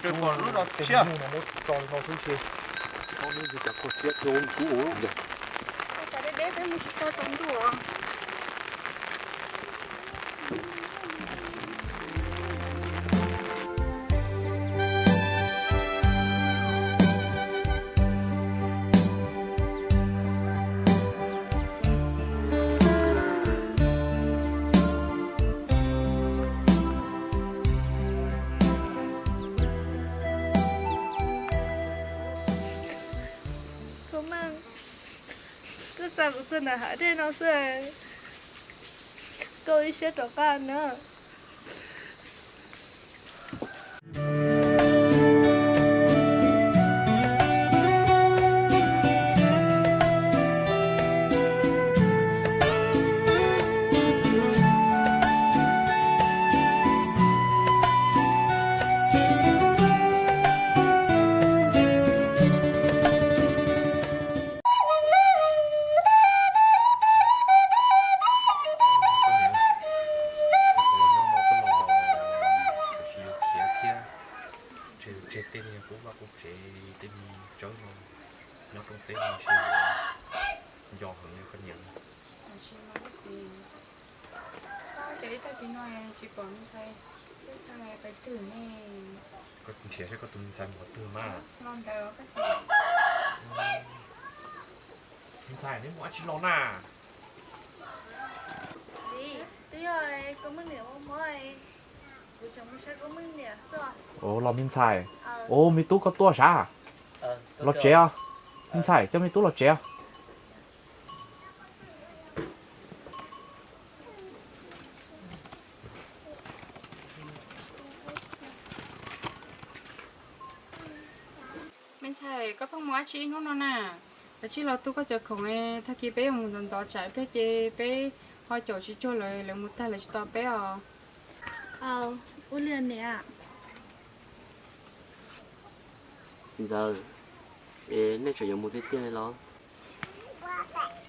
Rau kom lub zos tshiab. Tso li no xwb ces. Ob lub ntxhais cov kua txiab thiab ua kub ua. Cov deb deb peb mus tsis tau tsaus ntuj. Koj Meej, koj xa kuv txog nram hav dej no xwb, koj ua ib siab rov qab na. Tsis yuav khiav thiab, tseg tej me nyuag qub vaj qub tsev, tej me tsawb no nyob rau teb no ntshe yuav nco heev li koj niam. Ces ib tag kis no tsis pom ntxhais, ntxhais pais twg ne? Koj nrhiav saib koj tus ntxhais mus qhov twg mas. Los ntawd koj txiv. Ntxhais, neb mus dab tsi los na? Txiv, twb yog koj Meej niam ua mob, kuv tseem mus saib koj Meej niam xwb. Ua los me ntxhais. Ua me tub koj tuaj sav? Los tsev os. Me ntxhais, coj me tub los tsev os. Me ntxhais, koj pheej mus dab tsi ib hnub no na? Kav tsij los tu koj cov khoom, tag kis peb yuav mus ntxov ntxov tsam pliag ces peb ho caum tsis cuag lawv, lawv mus tag lawv tsis tos peb os. Ua li niam. Txiv ntxawm, es nej tseem yuav mus tiag tiag los?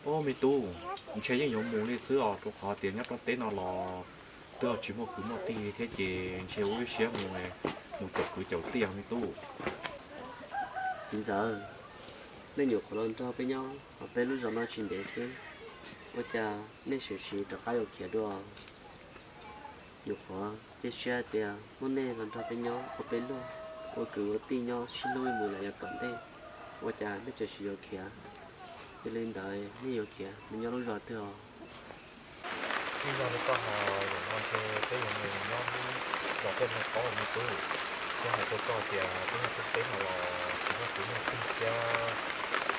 Ub me tub, ntshe yeej yuav mus li xwb os, rau qhov tias nyob rau teb no los twb tsis muaj kwv muaj tij thiab ces ntshe ua ib siab mus, mus caum kwv caum tij os me tub. Txiv ntxawm, nej nyuam qhuav los nrog peb nyob hauv peb lub zos no tsis ntev xwb, ua cas nej sim sim rov qab yuav khiav dua? Nyuam qhuav cia siab tias muab nej los nrog peb nyob ua peb luag, ua kwv ua tij nyob sib hlub mus lawm yav tom ntej, ua cas nej tseem sim yuav khiav? Yog li ntawd nej yuav khiav mus nyob lub zos twg os? Ib zog li koj hais, zaum no ntshe peb yuav mus nyob lub zos Tiaj Ntoo Qaub me tub. Thiab hais rau koj tias peb nyob teb no los tsis muaj kwv muaj tij thiab,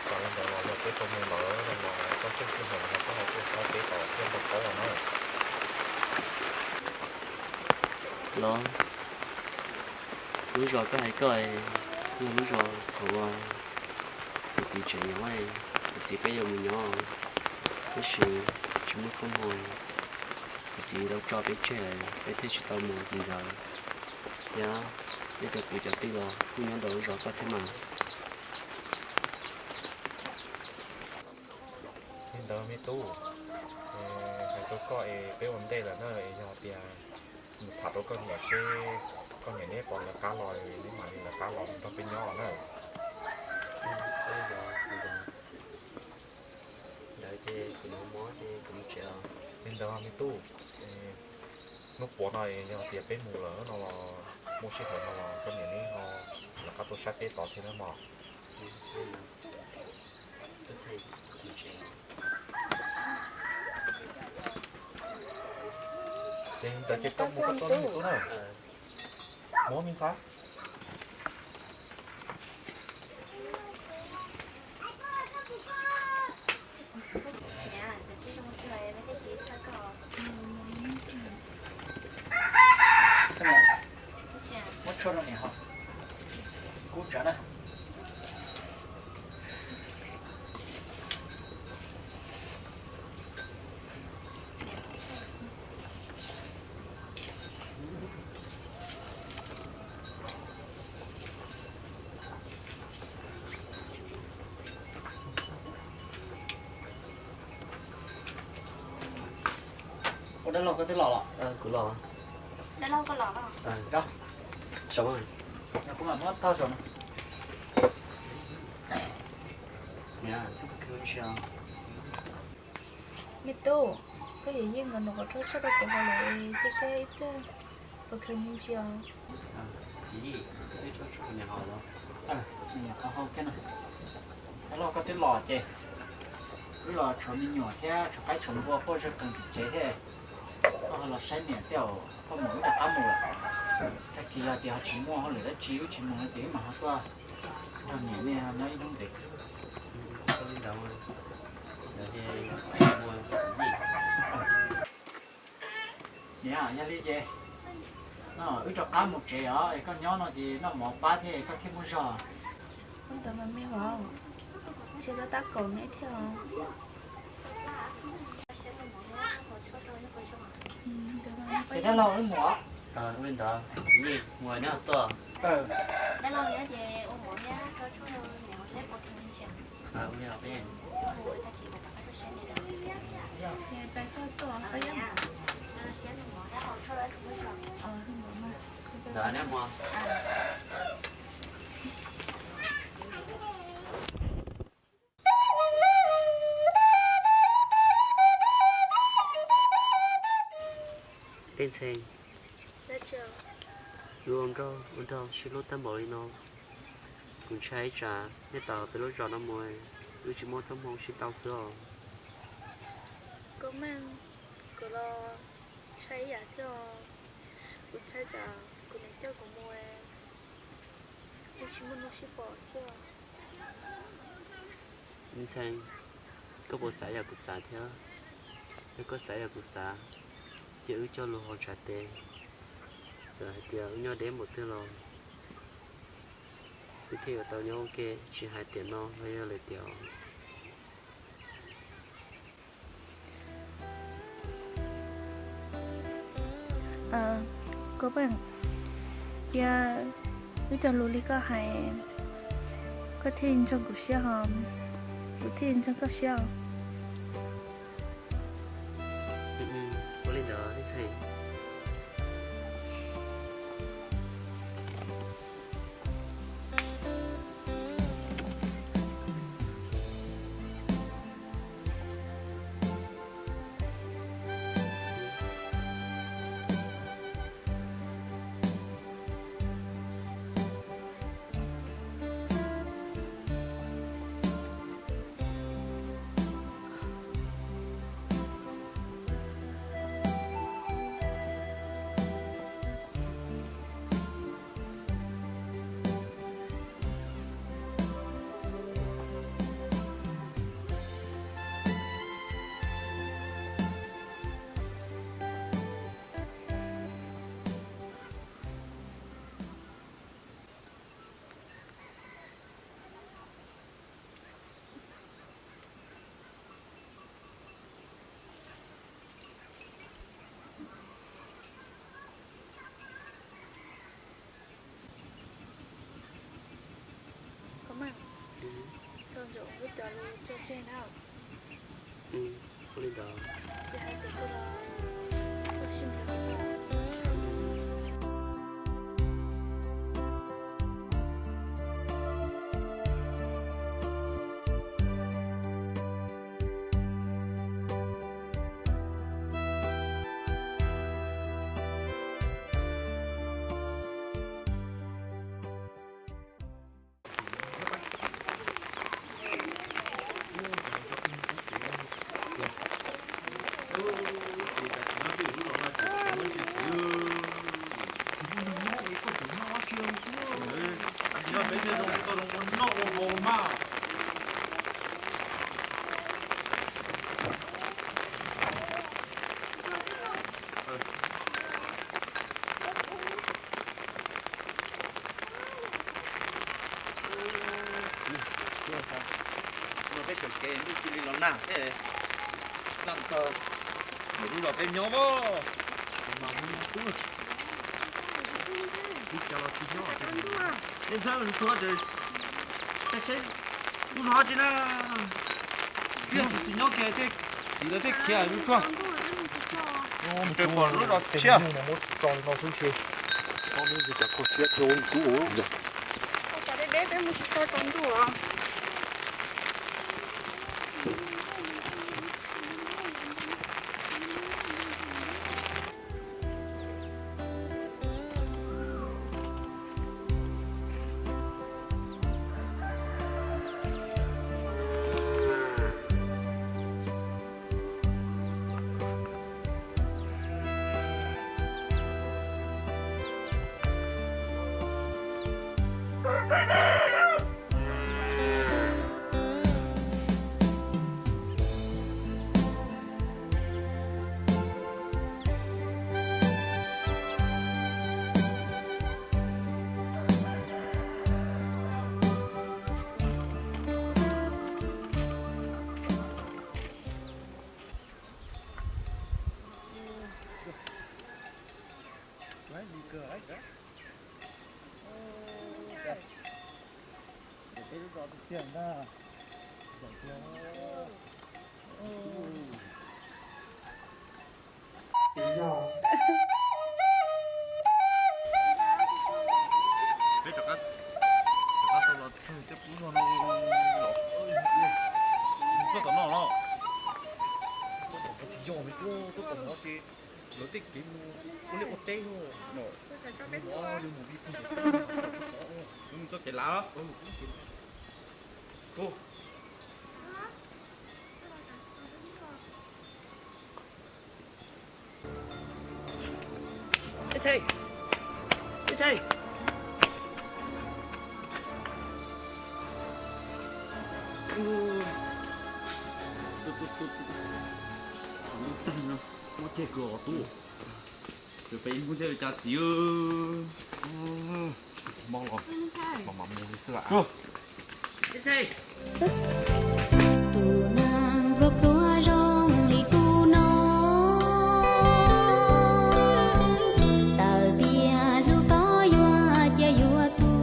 txawm li ntawd los yog peb tau mus lawm no los koj tseem tsis hais los koj ho tuaj saib peb tom Tiaj Ntoo Qaub no na. Los, lub zos koj hais koj yog lub zos thaum uas kuv txiv tseem nyob, kuv txiv peb yuav mus nyob, tab sis tsis muaj txoj hmoo, kuv txiv tau tso peb tseg, peb thiaj tsis tau mus. Txiv ntxawm, yog nej cov kwv cov tij los kuj nyob ntawm lub zos koj thiab mas. Li ntawd me tub, hais rau koj es peb ua ntej lawm na, es yog tias mus tham rau koj niam seb koj niam neb puas lawv qab los, neb mam li lawv qab los nrog peb nyob na. Ntawd ces kuv mus mob ces kuv mus tsev os. Li ntawd me tub, hnub puav no yog tias peb mus lawm no los muaj sij hawm no los koj niam neb ho lawv qab tuaj saib peb tod thiab na mog. Ces ntawd ces koj mus koj txoj lub me tub na. Mus me ntxhais. Muab tshuaj rau niam ho. Kub tsawv na. Ua dab laug koj twb los los? Kuv los. Dab laug koj los los? Saum. Kuv mam muab tog saum no. Me tub, koj yuav yeej nkawd nws qhov rooj tshaj rau kuv hauv lawm, cia saib ib pliag puas khaws me ntsis os. Ib, ib tshaj tshaj niam hauv los. Niam qhov hau thiab no. Los koj twb los ces wb los tshuav me nyuam thiab tshuav qaib tshuav npua quaj zaj qees tim tsev thiab. Koj ho los saib niam thiab, koj mus wb rov qab mus lawm. Tag kis yog tias ho tsis muaj hauj lwm dab tsi wb tsis mus no ces wb mam ho tuaj nrog niam nej nyob ib hnub ntxiv. Niam, yog li ces no wb rov qab mus tsev os, es koj nyob no ces noj mov pab thiab koj thiaj muaj zog. Ntawd mas me vauv, ntshe tab tab kaum neb thiab os. Ces dab laug wb mus os. Mus neb tuaj. Dab laug nyob ces ua mov thiab rau tshuaj rau niam hauv seb puas khaws me ntsis. Leej Ntxhee, wb ua nkauj ua nraug sib hlub tag npaum li no, kuv ntshai ib tsam nyob tau peb lub zos no mus, wb tsis muaj txoj hmoo sib tau xwb os. Koj Meej, kuv los ntshai ib yam thiab os. Kuv ntshai tsam kuv niam coj kuv mus, wb tsis muaj hnub sib pom thiab. Leej Ntxhee, koj puas xav yam kuv xav thiab? Yog koj xav yam kuv xav, cia wb cog lus hauv ntshav tes. Txawm hais tias wb nyob deb npaum twg los wb thiaj yuav tau nyob ua ke, tsis hais tiam no los yog lwm tiam. Koj Meej, cia wb cog lus li koj hais, koj thiaj ntsoog kuv siab hos, kuv thiaj ntsoog koj siab os. Ua li ntawd Leej Ntxhee. Koj Meej, koj ntsoov wb cog lus tso tseg na. Ua li ntawd. Ces hais tias koj los, koj sib nrog. Ua peb sawv kev ntuj cia li los nag thiab, nag txog, mus lub zos peb nyob os. Ib co los tsis nyob, nej ntxhab los tsuag ces saib saib lub zos tsis na. Tiag tus txiv nyob kiag tej txiv lawv tej khiav lub tsuag. Pom lub zos tshiab. Neb ua cas kho siab thiab ua ntub? Ua cas deb deb peb mus tsis tau tsaus ntuj os. Peb rov qab, rov qab tau los txog tej qub zog no los, txog tom no los. Tsis yog, tuaj tom no ces lawv tej kev mus ua liaj ua teb no. Mus mus vij pug, mus txoj kev lav. Ib txhais, ib txhais. Mob ceg kawg os tub. Ces peb ib hnub thiaj li cas txiv. Mob los mas mam mus li xwb lam. Tus neeg pluag pluag zoo li kuv no, txawm tias hlub koj yuav cia yuav tuag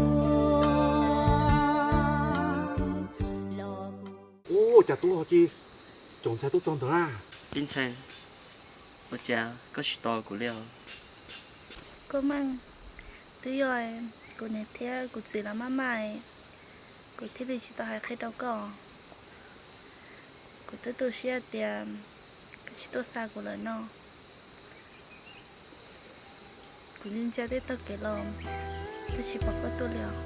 los kuv. Ua cas tub los ces tsoom ntxhais tuaj txog ntawd na. Ib ntxhais, ua cas koj tsis tos kuv li os? Koj Meej, twb yog kuv niam thiab kuv txiv lawv maj maj, kuv thiaj li tsis tau hais qhia rau koj. Kuv twb tu siab tias koj tsis tuaj xa kuv lawm no. Kuv ntsia ntsia tej tog kev los twb tsis pom koj tuaj li os.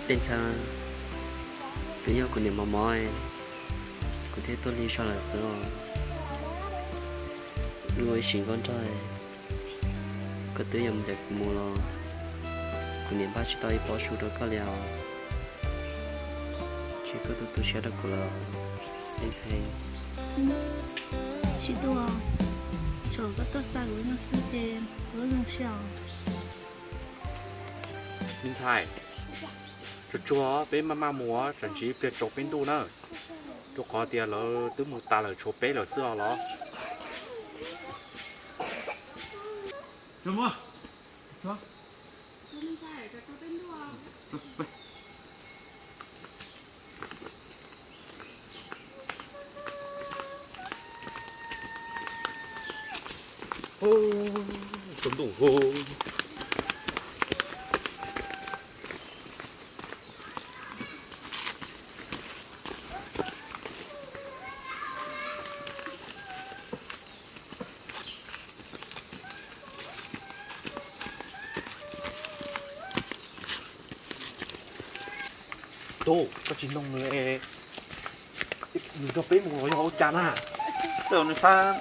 Ib ntxhais, twb yog kuv niam mos mos, kuv thiaj tuaj lig zog lawm xwb os. Luag ib sim nkauj nraug, koj twb yuav ncaim kuv mus los kuv niam npaj tsis tau ib pob su rau koj li os. Ces koj tu tu siab rau kuv lawm, ib ntxhais. Tsis tu, tsuas koj tuaj xa kuv ib nyuag xwb ces kuv zoo siab os. Me ntxhais, tsuag tsuag peb maj maj mus, tsam ntsis ib pliag tsaus peb ntuj na, rau qhov tias lawv twb mus tas lawm tshuav peb lawm xwb os los. Tub, koj tsis noog nws es nws nrog peb mus los yog ua cas na? Tej zaum nws xav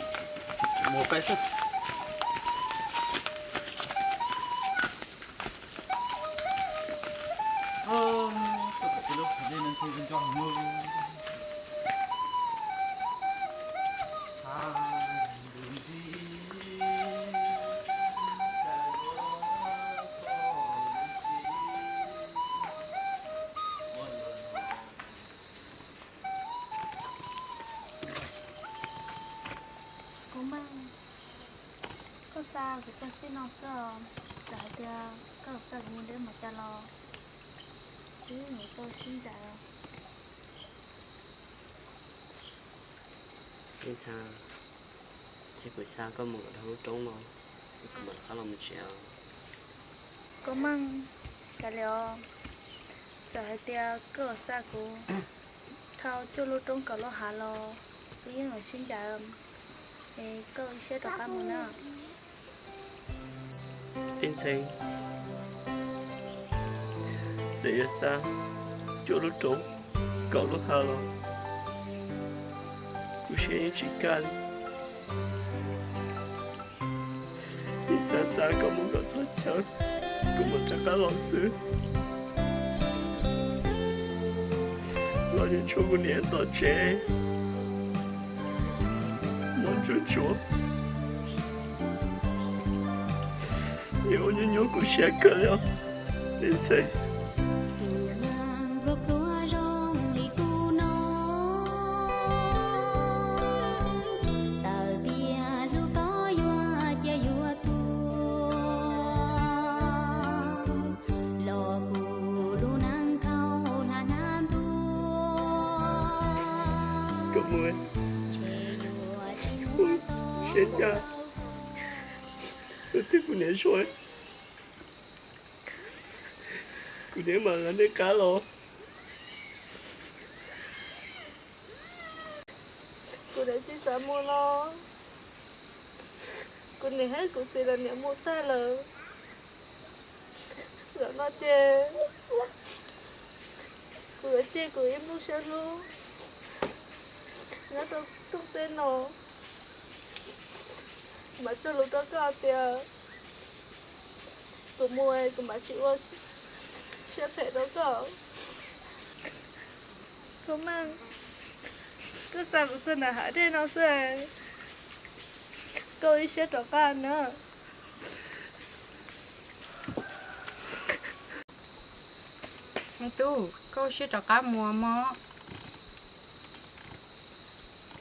mus pem xwb. Kuv Meej, koj xa kuv txog txij no xwb os. Txawm hais tias koj xa kuv mus deb npaum cas los kuv yeej yuav tau sib ntsais. Ib ntxhais, ces kuv xa koj mus kom dhau lub roob no, kuv mam rov qab los mus tsev os. Koj Meej, kav liam os, txawm hais tias koj xa kuv dhau cuaj lub roob kaum lub hav los kuv yeej yuav sib ncaim, es koj ua siab rov qab mus na. Ntxhee, txawm yuav xa cuaj lub roob kaum lub hav los kuv siab yeej tsis kaj li. Ib xav xav kom mus kom txog chaw, kuv mam rov qab los xwb. Los yuav tshuav kuv niam tom tsev, mob ntsuag ntsuav, es ua nyuaj nyuaj kuv siab kawg li os, Ntxhee. Koj mus, siab ncaj, tus twg kuv niam zog, kuv niam mam nqa nej qab los. Kuv niam tsis xav mus los, kuv niam thiab kuv txiv lawv niam mus tag lawm. Zaum no ces kuv yuav cia kuv ib nplooj siab hlub nyob rau rooj teb no. Kuv mam cog lus rau koj tias kuv mus kuv mam tsis ua siab phem rau koj. Koj Meej, koj xa kuv txog ntawm hav dej no xwb, koj ua ib siab rov qab na. Me tub, koj ua siab rov qab mus mog.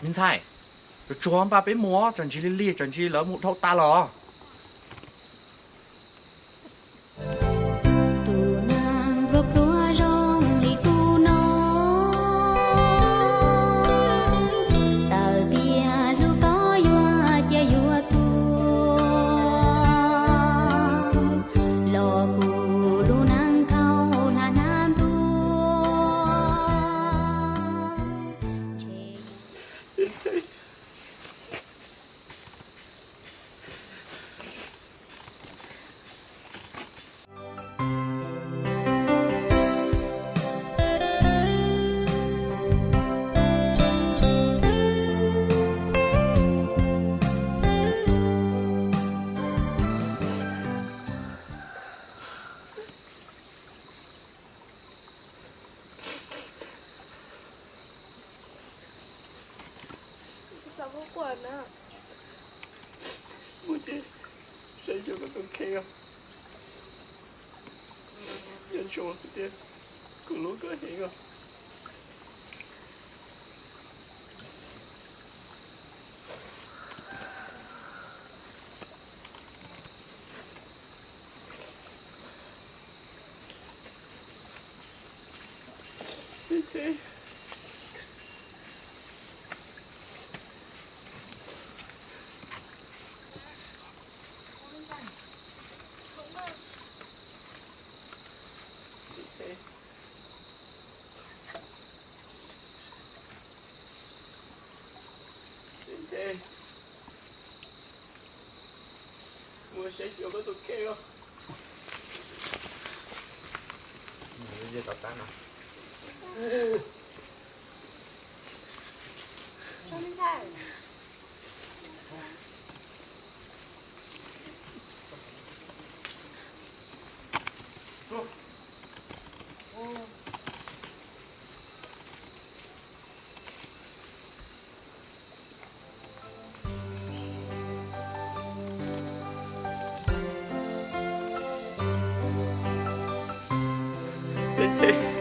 Me ntxhais, tsuag tsuag npaj peb mus, tsam ntsis lig lig, tsam ntsis lawv mus dhau tas los. Txhob quaj quaj na. Mus ces saib xyuas koj tus kheej os. Nco ntsoov tias kuv hlub koj heev os. Mus saib xyuas koj tus kheej os. Peb txheb,